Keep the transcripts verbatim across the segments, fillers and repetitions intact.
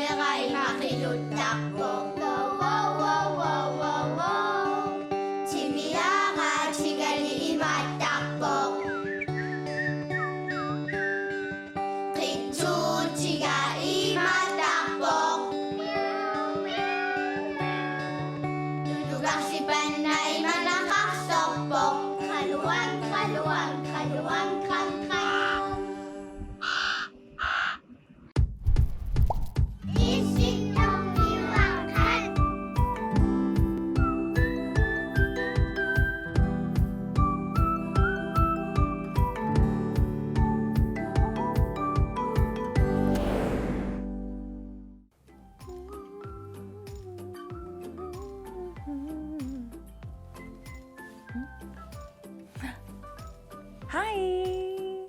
Qiluttaqpoq. Timiaraatigali imaattarpoq. Qitsuutiga imaattarpoq. Tutugarsipanna imanaqarsorpoq. Qaluang, qaluang, qaluang, qang, qang. Hej.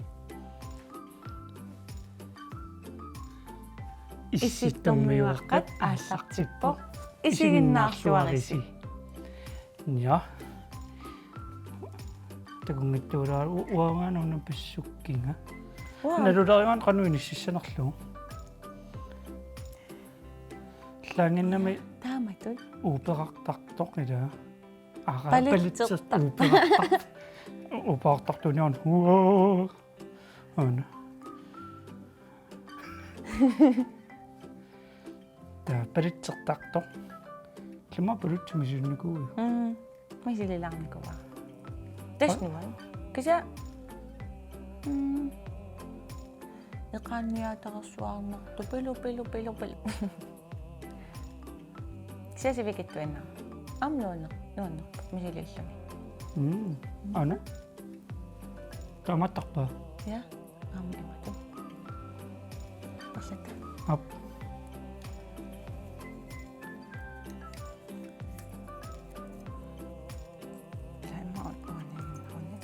Issittormiuaqqat aallartippoq. Isiginnaarluarisi. Ja. Takunngitsuulaarlugu uanga una pissukkiga. Uanga. Nalulerigaanni qanoq inississanerlugu. Allaanngimmat taamatut. Uuperartartoq ilaa. Ara palitserta. Palitserta. Uuperartar-, uuperartartuuniarneq. Uaa. Aana. Taava palitsertartoq. Ilumut palitseq misilinnikuuiuk. Mm. Misililaarnikuuara. Tassa nuann. Kisianni. Mm. Eqaanniaataarsuarnartoq pilu, pilu, pilu, pilu. Kisianni sivikitsuinnaq. Aamma nuanneq, nuanneq. Misililluni. Mm. Aana. Taamaattarpa? Ja. Aamma imatut. Arlaat. Aap. Ilaa immaqa uani, uani.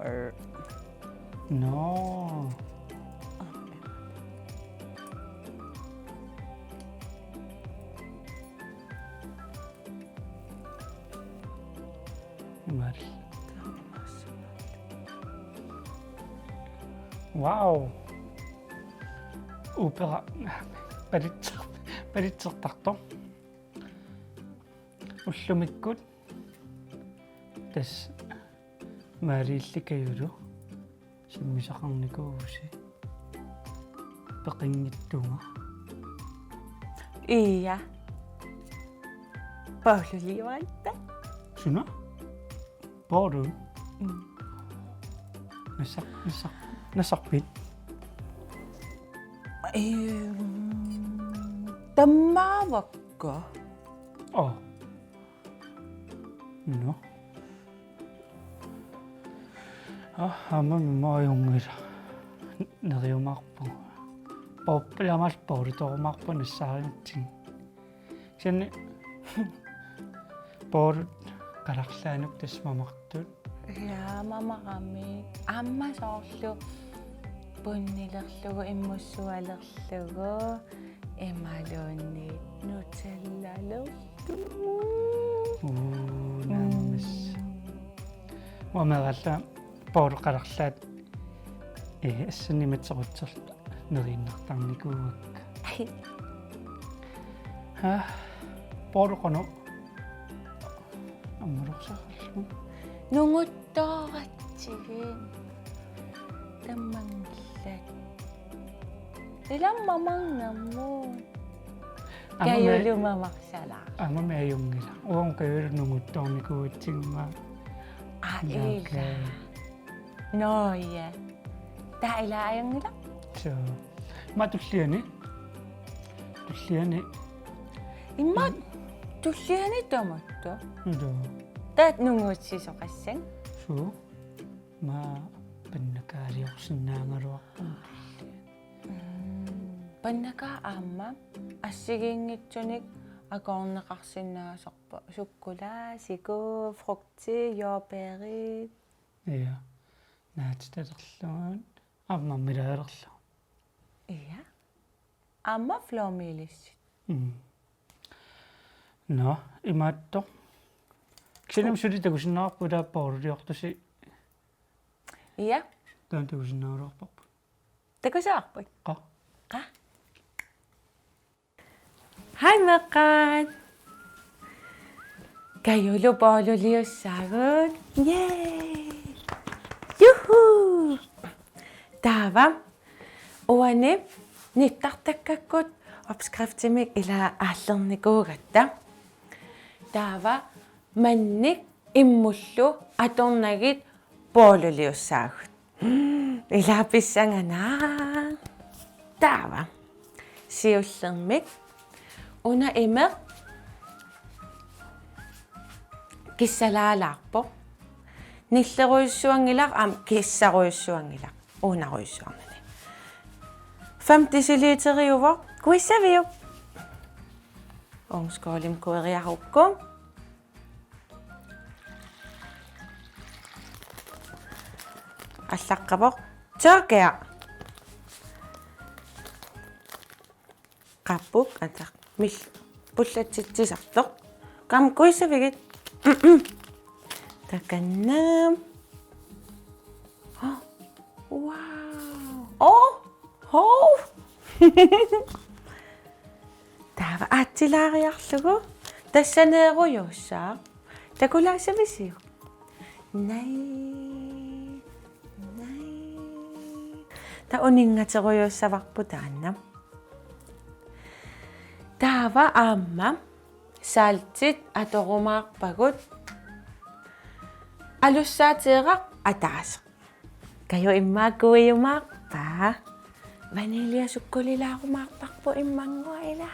Er. No. Imaal. Wow. Uupera-, palitser-, palitsertartoq. Ullumikkut tassa Maaliilli Kajulu sammisaqarnikuuvusi peqinngitsunga. Ia. Paululiuatta. Suna? Paulu? Mm. Nassar-, nassar-, nassarpit? Ehm, tammaavakka. Oh. No. Ah, aamma mimma ajunngilaq. Neriumaarpunga. Pop-, ilaamaal Paulutorumaarpunga nassaarinngitsigu. Kisianni Paulu qalarlaanut tassa mamartut. Ja, mamarami. Aamma soorlu punnilerlugu, immussualerlugu, imaluunniit Nutellalerlugu. Uu, naammammassa. Uanga meeraallunga Paulu qalarlaat, eh, assannik matsequtserlugu neriinnartarnikuuakka. Ai. Ha, Paulu qanoq ammalersorlugu. Nunguttooratsigit. Tammanngillat. Ilaa mamarnermut. Aamma me-, Kajulu mamarsalaaq. Aamma ajunngilaq. Uanga Kajulu nunguttoornikuugatsigu. Aa, ilaa. Ilaa. Nå, ja. Taava ilaa ajunngilaq? Suu. Aamma tulliani. Tulliani. Immaqa tulliani tamatta. Ilaa. Taava nungutsisoqassannik. Suu. Aamma pannakaaliorsinnaagaluarpunga tulliani. Mm. Pannakaa aamma assigiinngitsunik akoorneqarsinnaasorpoq. Sukkulaa, siku, frugti, jordbærit. Ja. Naatitalerlugu. Aamma marmelaadelerlugu. Ja. Aamma flormelis. Mm. Nå, imaattoq. Kisianni suli takusinnaavarput ilaa Paululiortusi. Ja. Taanna takusinnaarulerparput. Takusaarput? Qaa. Qaa. Hej meeqqat. Kajulu booluliussaagut. Yay! Juhu! Taava uani nittartakkakkut opskriftimik ila aallernikuugatta. Taava mannik immullu atornagit booluliussaagut. Ila pissanganaq. Taava. Siullermik. Una imeq kissalaalaarpoq. Nillerujussuanngilaq aamma kissarujussuanngilaq. Uunarujussuarnani. Fem deciliteriuvoq. Kuissaviuk? Ungskaalim kueriarukku. Allaqqavoq. Tyrkia. Qappuk ataq. Mil. Pullatsitsisartoq. Kam kuissavigit. Takanna. Wow. Oh. Hov. Taava aatsilaariarlugu. Tassaneerujuussaaq. Takulaassavisiuk? Nai. Nai. Taava uninngaterujuussavarput taanna. Taava aamma saltit atorumaarpagut. Alussaateeraq ataaseq. Kaju immaqa kuiumaarpa? Vaniljasukkulilaarumaarparput immannguaq ila.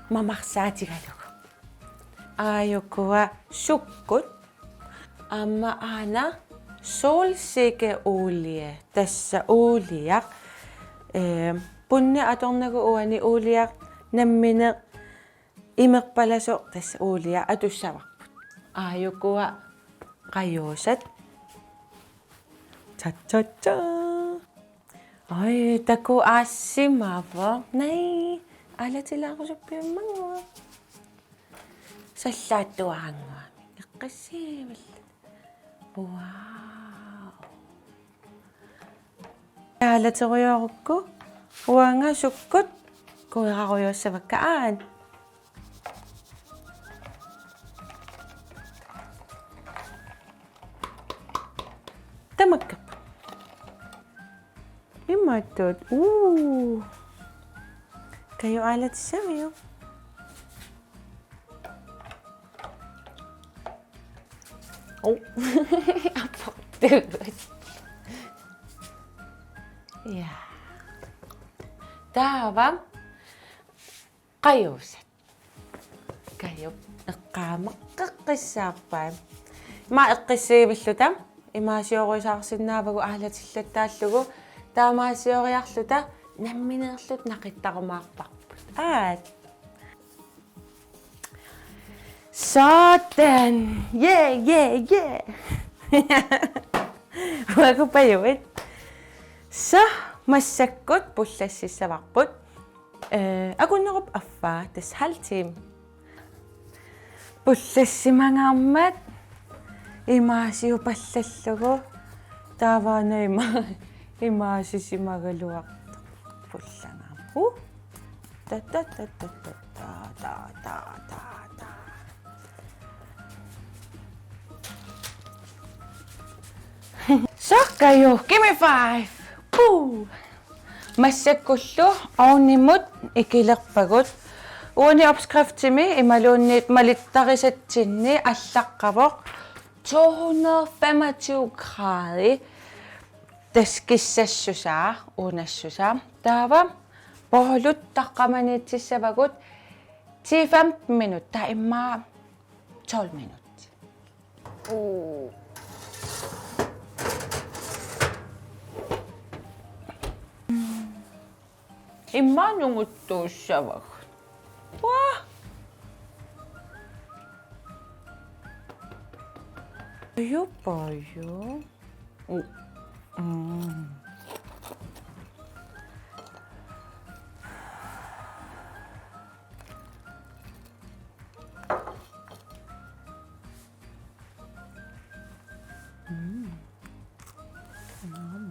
Mamarsaatigalugu. Aajukua sukkut. Aamma aana solsikkeulie. Tassa uuliaq. Ee, punni atornagu uani uuliaq nammineq imerpalasoq tassa uuliaq atussavarput. Aajukua qajuusat. Cha, cha, cha. Oj, takuuk aassimavoq. Nai, aalatilaarusuppit immannguaq. Sallaattuaannguamik. Eqqissiivilluta. Wow. Aalaterujoorukku uanga sukkut kuerarujuussavakka aana. Tamakkerput. Imaattut. Uu. Kaju aalatissaviuk? Oh. Aportugut. Ja. Taava qajuusat. Kajup eqqaameqqeqqissaarpai. Ima eqqissiivilluta. Imaasiorusaarsinnaavagut aalatillattaallugu. Taamaasioriarluta nammineerluta naqittarumaarparput. Aat. Sådan. Yeah, yeah, yeah. Uagupajuit. Så, massakkut pullassissavarput. Ee, akunnerup affaa, tassa halv time. Pullassimangaarmat imaasiupallallugu. Taavaana ima-, imaasisimagaluartoq. Pullagaarmat. Uh. Ta, ta, ta. Så, Kaju, give me five. Puu. Massakkullu ovnimut ikilerpagut. Uani opskriftimi imaluunniit malittarisatsinni allaqqavoq to hundrede femogtyve grader. Tassa kissassusaa, uunassusaa. Taava boolut taqqamaniitissavagut ti femten minut, taava immaqa tolv minut. Immaqa nunguttuussavagut. Waa! Paju, paju. Mm. Mm. Mm. Mm.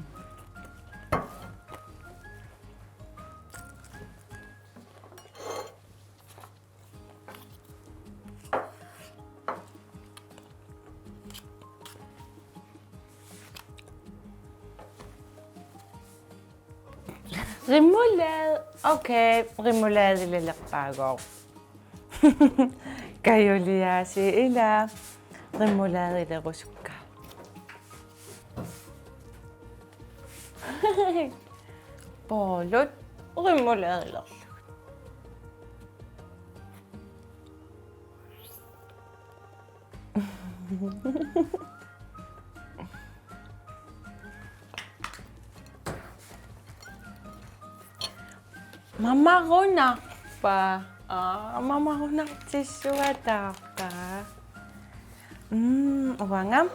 Remoulade. Okay, remoulade ilalerpaagooq. Kajuliaasiit ila remoulade ilerusukka. Boorlut remoulade ilerlugit. Mamarunarpa? Aa, mamarunartissuataarpa? Mm, uanga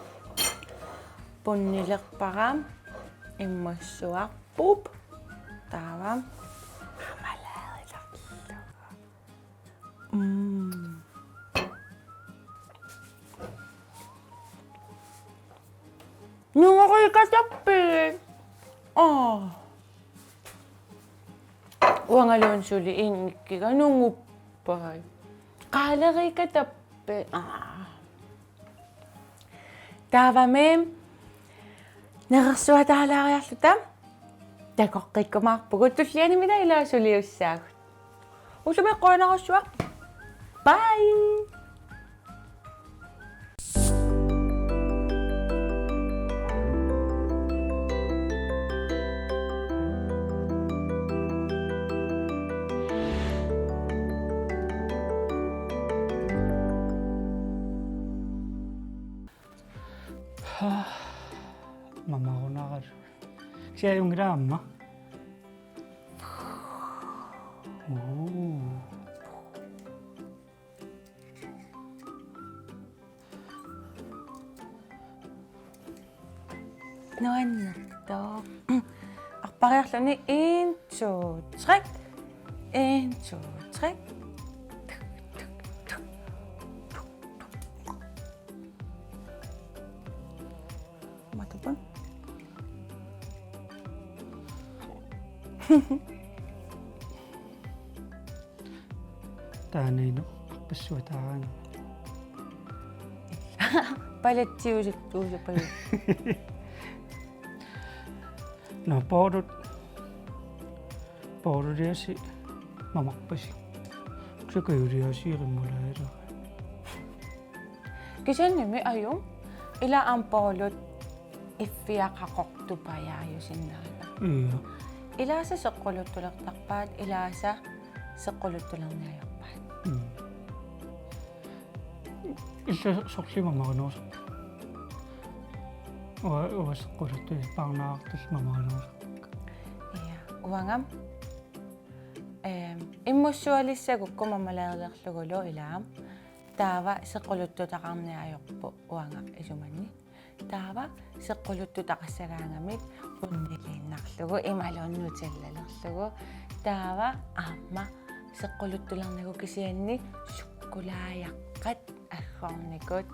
bunnilerpara immussuarpuup. Taava marmeladelerlugu. Mm. Nungoriikatappiit. Aa. Uangaluunniit suli innikkiga nunguppai. Qaaleriikatappiit. Aa. Taavami nerersuataalaariarluta takoqqikkumaarpugut, tullianimita ilaa suliussaagut. Ullumi qujanarsuaq. Bye. Mamarunaralu. Kisianni ajunngilaq aamma. Uu. Nuannertoq. Arpariarluni en, to, tre. En, to, tre. Matupun. Taanna inu arpassuataaraangat. Palatsiusuttuusut pajut. Nå, boorlut. Boorluliasi mamarpasi. Kisianni kajuliaasiit remouladeleraat. Kisiannimi ajunngilaq aamma boorlut iffiaqaqortupajaajusinnaanngillat. Ija. Ilaasa seqquluttulertarpaat, ilaasa seqquluttulerneq ajorpaat. Mm. Illit soorlu mamarunerusarpit? Uanga, uanga seqquluttulerpaarnaartut mamarunerusarpakka. Ija, uanga, ehm, immussualissagukku marmeladelerlugulu ilaa. Taava seqquluttutaqarneq ajorpoq uanga isumanni. Taava seqquluttutaqassagaangamik bunniliinnarlugu imaluunniit Nutellalerlugu. Taava aamma seqquluttulernagu kisianni sukkulaajaaqqat aggornikut.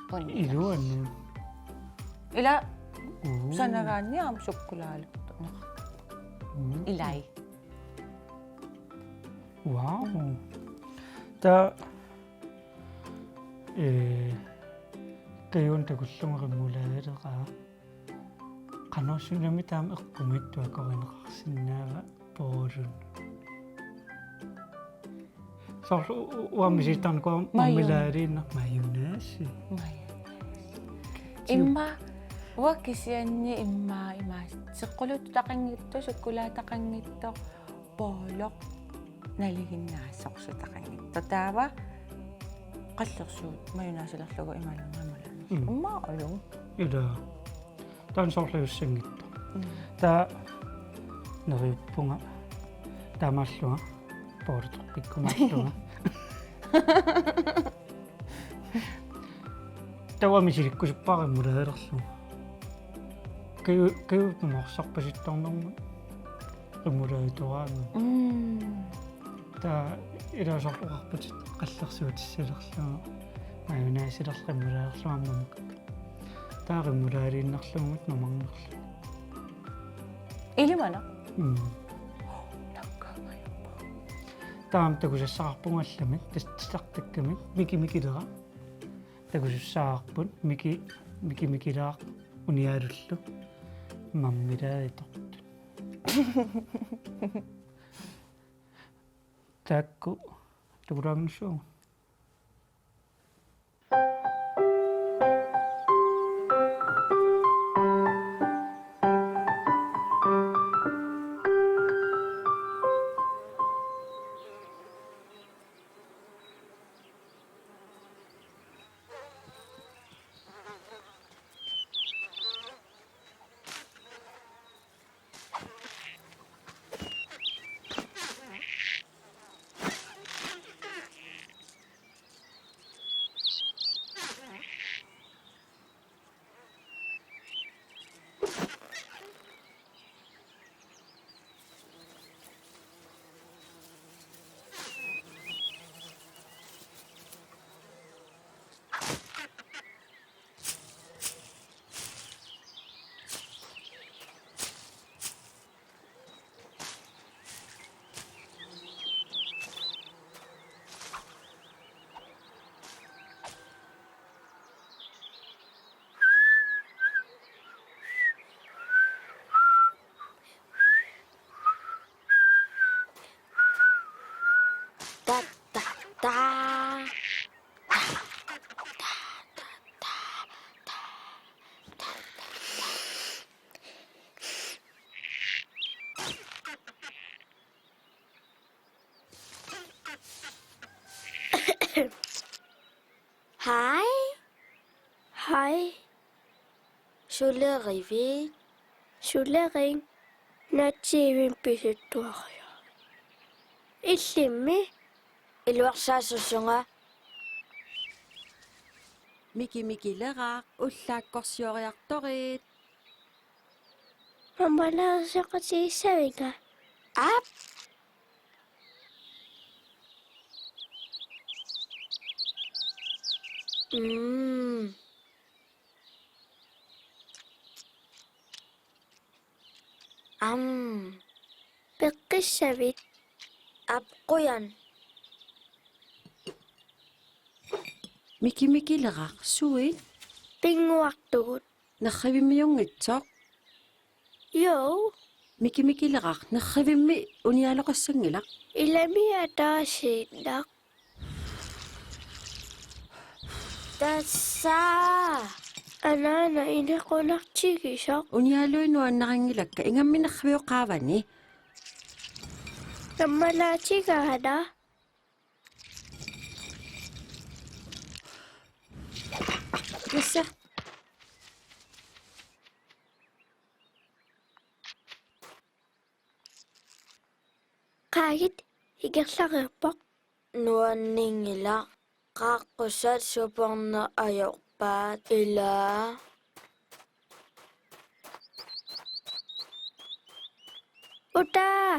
Bunnilerlugu. Iluanut. Ila. Uu. Sanagaanni aamma sukkulaajaaqqat. Mm. Ilai. Wow. Taava, eh, kajun takullugu remouladeleraat. Qanoq sunami taama eqqumiitsuaraq akorineqarsinnaava boorluni? Soorlu u-, u-, uanga misigisarnikuugama mayonnaise. Marmeladelinnar mayonnaise. Mayonnaise. Immaqa uanga kisianni immaqa ima seqquluttutaqanngitsoq, sukkulaataqanngitsoq, boorloq nalinginnaassorsutaqanngitsoq. Taava qallersuut mayonnaiselerlugu imaluunniit aamma. Mm. Immaqa ajunngilaq. Ila. Taanna soorlu ajussanngitsoq. Mm. Taava neriuppunga taamaallunga boorlutoqqikkumaarlunga. Taava misilikkusuppara remouladelerlugu. Kaju-, kaju-, mamarsorpasittornermut remouladetuaannga. Mm. Taava ilaa soorlu oqarputit qallersuutissalerlugu. Mayonnaiselerlugu remouladelerlugu aamma mamakka. Taava remouladeleriinnarlugu mamarnerlugu. Ilimanaq? Mm. Nakkaangajappa. Taava takusassaqarpugut allamik, tas-, titartakkamik, Miki Mikilera. Takusassaqarput, Miki, Miki Mikilera uniaalullu. Marmeladetortut. Taakku tukulaarnissuugut. Ta, ta, ta. Hej. Hej. Sulerivit? Sulerin. Naatsiivimmi pisuttuariarlugu. Illimmi? Iluarsaassusunga. Miki Mikileraq, ullaakkorsioriartorit. Mammalaarisoqatigissavinga? Aap. Mm. Am. Peqqissavit? Aap, qujan. Miki Mikileraq, suit? Pinnguartugut. Nerrivimmiunngitsoq? Jo. Miki Mikileraq, nerrivimmi uniaaloqassanngilaq. Ilami ataasiinnaq. Tassa. Anaana inequnartigisoq. Unialui nuannarinngilakka, ingammik nerrivioqaavani. Kammalaatigaana. Tassa. Qaagit, ingerlareerpoq. Nuanninngilaq, qaaqqusat suporneq ajorpaat ilaa. Utaa!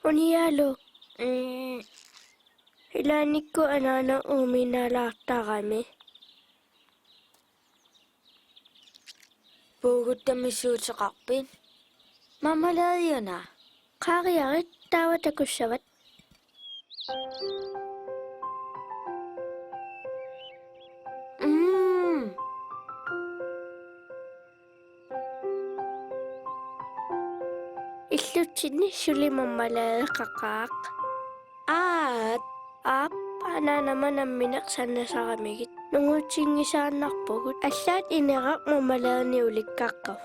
Unialuk. Mm. Ilaannikkut anaana uuminaalaartarami. Puuguttamisuuteqarpit? Marmelaadiuna? Qaariarit, taava takussavat. Mm. Illutsinni suli marmelaadi qaqaaq. Aap. Aap, anaanama nammineq sanasaramigit. Nungutsinngisaannarpugut. Allaat ineraq marmelaadinik ulikkaqqavoq.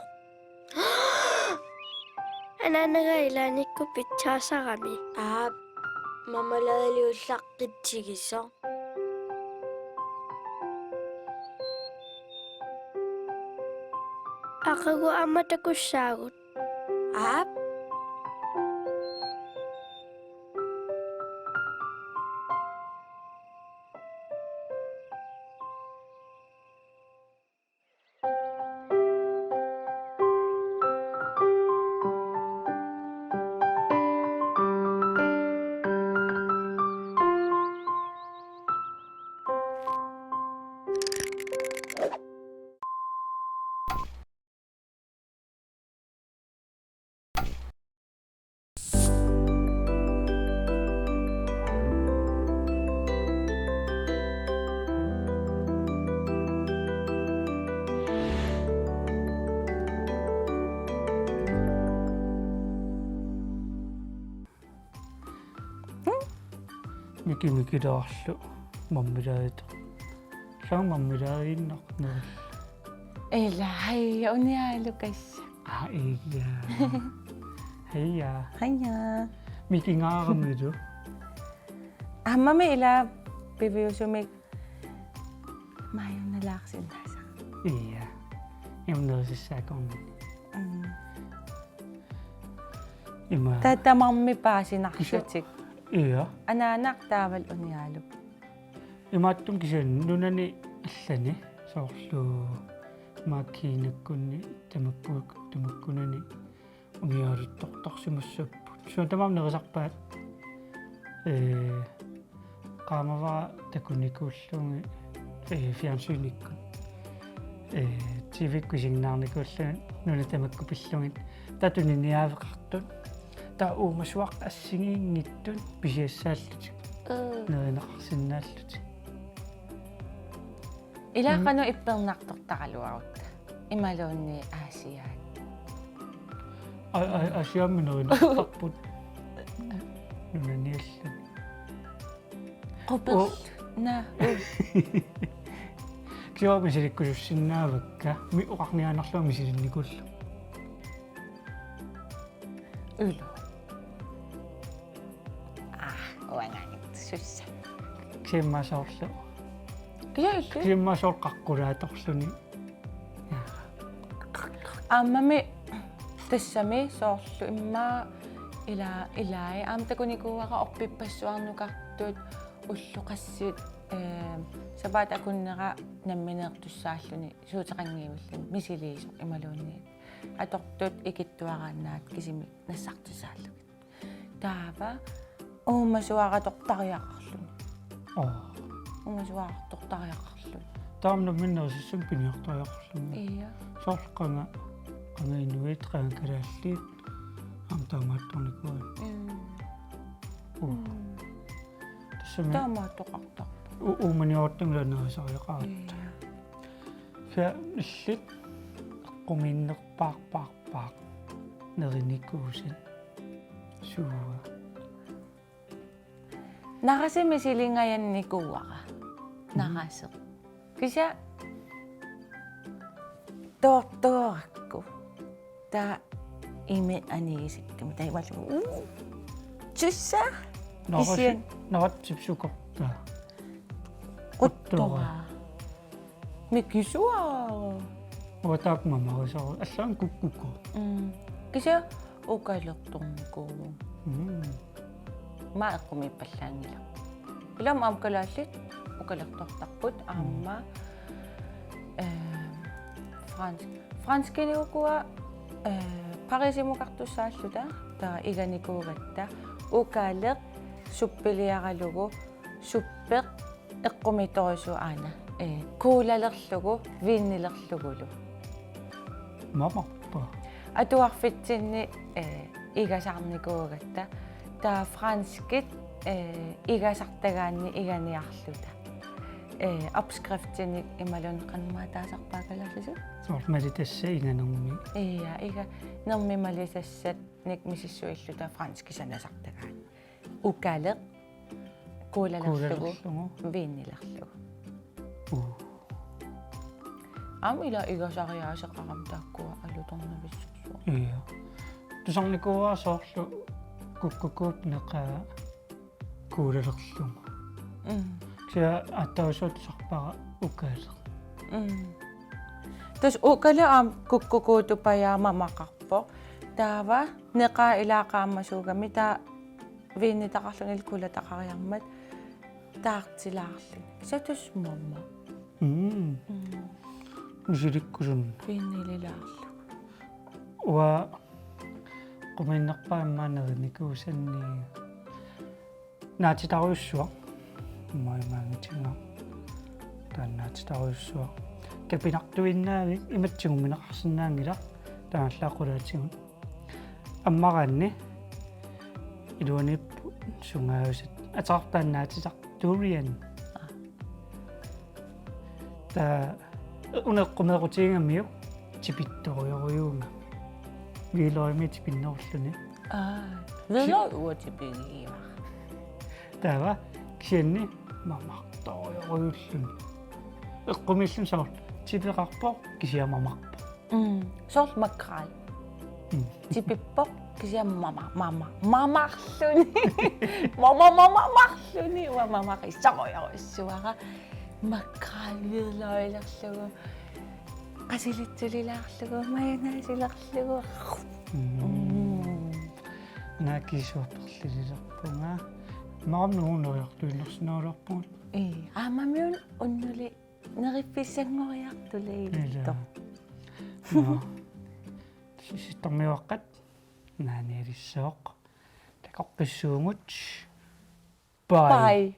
Anaanaga ilaannikkut pitsaasarami. Aap, marmelaadiullaqqitsigisoq. Aqagu aamma takussaagut. Aap. Miki mikilaarlu marmeladeqartoq. Soorlu marmeladeqartoq. Ila, hej, uniaalukassa. Aa, ila. Hej. Hej. Mikingaaramilu. Aammami ila piviusumik maajunalaarsinnaasara. Ila. Imnerisissaakkorni. Mm. Ima. Taava tamarmik paasinarlutik. Kisa-, ila. Anaanaq taavalu uniaaluvoq. Imaattumik kisianni nunani allani soorlu maakkiinakkunni tamakku-, tamakkunani uniaaluttortarsimassapput. Suut tamarmik nerisarpaat, ee, qaamavara takunikuullugit, ee, fjernsynikkut. Ee, T V-kkut isiginnaarnikuullugit nunat tamakku pillugit. Taava tuniniaaveqartut. Taava uumasuaq assigiinngitsut pisiassaallutik. Mm. Nerineqarsinnaallutik. Ila Mm. qanoq ippernartortaraluarutta. Imaluunniit Aasiaat. A-, a-, Aasiaat minerineqartarput. Nunaniallat. Quperl-. Oh. Naa, uh. Kisianni misilikkusussinnaavakka. Mi oqarniaannarlunga misilinnikuullunga. Ulu. Aa, uangaanngitsussaq. Kisianni soorlu. Kisianni illit? Kisianni soorlu qaqqulaatorluni. Aammami tassami soorlu immaqa ila-, ilai aamma takunikuuara orpippassuarnukartut ullut qassit, ee, sapaatip akunnera nammineertussaalluni suuteqanngivilluni misiliisoq imaluunniit atortut ikittuaraannaat kisimik nassartussaallugit. Taava uumasuaratortariaqarluni. Aa. Uumasuaratortariaqarluni. Taava nammineq nerisassanik piniartariaqarluni. Ila. Soorlu qanga, qanga inuit, qanga kalaallit, aamma taamaattornikuuaat. Mm. Uh. Mm. Tassami. Taamaattoqartarpoq. U-, uumaniortumik nerisariaqaratta. Ila. Kisianni illit eqqumiinnerpaarpaarpaaq nerinikuusat suua? Narasi misilingajannikuuara. Mhm. Naraseq. Kisianni toortorakku. Taava imeq anigisakkami taava imaluunniit. Uu. Tussa. Narasi-, isian. Naratsip sukortaa. Quttoraa. Quttoraa. Mikisuara. Uataak mamarisara. Allanik kukkuku. Mm. Kisianni ukalertornikuuvoq. Mm. Aamma eqqumiippallaanngilaq. Ilami aamma kalaallit ukalertortarput aamma, eh, fransk. Franskini ukua, eh, Parisimukartussaalluta, taava iganikuugatta, ukaleq suppiliaralugu, suppeq eqqumiitsorujussuuvoq aana, eh, kuulalerlugu, viinilerlugulu. Mamarpa. Atuarfitsinni, eh, igasarnikuugatta. Taava franskit, eh, igasartagaanni iganiarluta. Eh, opskriftinik imaluunniit qanoq taasarpaat kalaallisut? Soorlu malitassat iganermi. Ila, iganermi malitassanik misissuilluta franskit sanasartagaanni. Ukaleq, kuulalerlugu, kuulalerlugu, viinilerlugu. Uh. Aamma ila igasariaaseqarami taakkua alutornavissorsuaq. Ila. Tusarnikuuara soorlu kukkukuup neqaa kuulalerlugu. Mm. Kisianni aatsaavissuaq tusarpara ukaleq. Mm. Tassa ukaleq aamma kukkukuutupajaamamaqarpoq. Taava neqaa ilaa qaamasuugami taava viinitaqarluni kuulataqariarmat taartilaarluni. Kisianni tassa mamaq. Mm. Mm. Misilikkusunneq. Viinililaarlugu. Uanga eqqumiinnerpaaq immaqa nerinikuusanni naatitarujussuaq. Immaqa imaanngitsunnga. Taanna naatitarujussuaq. Kapinartuinnaavik imatut tigummineqarsinnaanngilaq. Taannallaaq qulaatigut. Ammaraanni iluaniipput sungaavasat. Ateqartoq naatitaq durian. Aa. Taava una eqqumeequtigigamikku tipittorujorujuugami. Hvidløgimi tipinnerulluni. Aa, hvidløg uanga tipigivarput. Taava Kisianni mamartorujulluni. Eqqumiilluni soorlu tipeqarpoq kisianni mamarpoq. Mm. Soorlu makrel. Mm. Tipippoq kisianni mama, mama, mamarluni. Mama, mama, mamarluni. Uanga mamarissorujussuara. Makrel hvidløgilerlugu. Qasilitsulilaarlugu, mayonnaisilerlugu. Mm. Mm. Naakisuartorlilerpunga. Maamma nuuneriartuinnarsinnaagaluarpunga. Ii, aammami una unnuli neriffissanngoriartuleilittoq. Ilaa. Nå. Sisittarmiuaqqat naanialissooq. Takoqqissuugut. Bye. Bye.